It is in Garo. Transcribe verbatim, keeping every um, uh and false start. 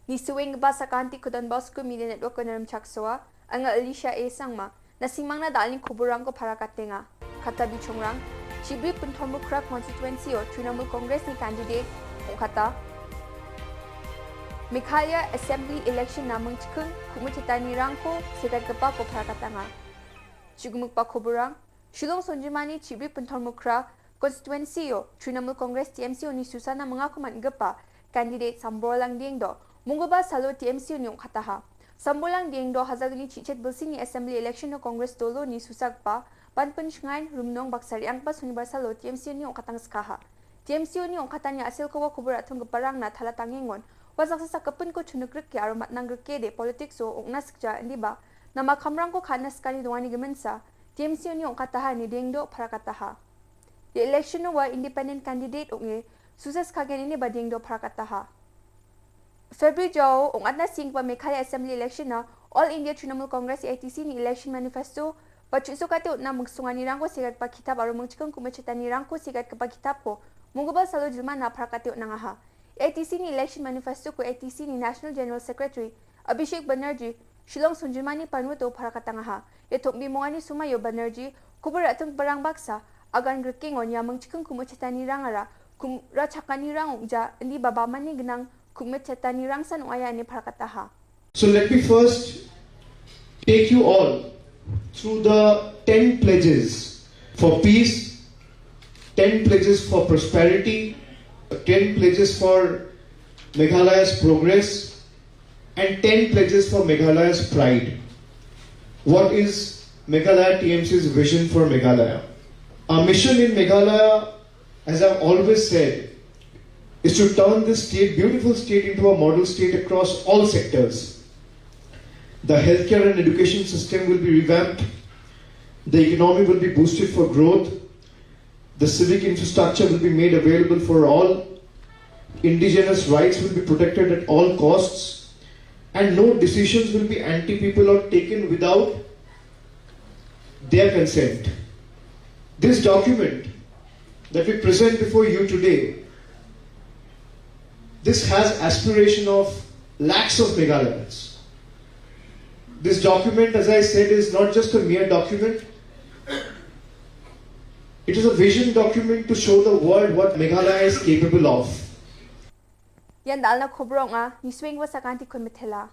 Nisuenggipa sakanti Don Bosco Media Network-o rimchaksoa, anga Alicia A Sangma, nasimangna dalni koborrangko parakatenga. Kata bichongrang, Chibri Pynthormukra constituency-o Trinamool Congress-ni candidate ong·kata. Meghalaya Assembly election-na mingchiking kumichetanirangko segatgipako parakatanga. Chigimikba koborrang, Shillong songjinmani Chibri Pynthormukra constituency-o Trinamool Congress T M C-oni susana mingako man·gipa candidate Sambolang Dengdo, monggipa salo T M C-oni ong·kataha. Sambolang Dengdo hajalgni chichet bilsini assembly election-o Congress doloni susagipa Banpin Shngain Rumnong baksa re·anggipa sonibar salo T M C-oni ong·katangskaha. T M C-oni ong·katani a·selkoba kobor ra·tonggiparangna tala tangengon, ua saksa sakgipinko chonikrike aro matnangrikede politics-o ong·na sikja indiba, nama kamrangko ka·na sikani dongani giminsa, T M C-oni ong·kataha ine Dengdo parakataha. Ia election-o ua independent candidate ong·e susa skagen ine ba Dengdo parakataha. February jao ong·atna senggipa Meghalaya Assembly election-na All India Trinamool Congress, A I T C-ni election manifesto ba chu·sokate on·na mingsonganirangko segatgipa kitap aro mingchiking kumichetanirangko segatgipa kitapko monggipa salo jilmana parakate on·angaha. A I T C-ni election manifesto-ko A I T C-ni National General Secretary Abhishek Banerjee Shillong songjinmani parnuto parakatangaha. Ia tom·bimongani somoio Banerjee kobor ra·tonggiparang baksa agan grikengon ia mingchiking kumichetanirangara kumra chakanirang ong·ja, indiba bamani gnang kumichetanirangsan ong·aia ine parakataha. So let me first take you all through the ten pledges for peace, ten pledges for prosperity, ten pledges for Meghalaya's progress, and ten pledges for Meghalaya's pride. What is Meghalaya T M C's vision for Meghalaya? Our mission in Meghalaya, as I've always said, is to turn this state, beautiful state, into a model state across all sectors. The healthcare and education system will be revamped. The economy will be boosted for growth. The civic infrastructure will be made available for all. Indigenous rights will be protected at all costs. And no decisions will be anti-people or taken without their consent. This document that we present before you today, this has aspiration of lakhs of Meghalayans. This document, as I said, is not just a mere document. It is a vision document to show the world what Meghalaya is capable of. Ian dalna kobor ong·a, nisuenggipa sakantikon mitela.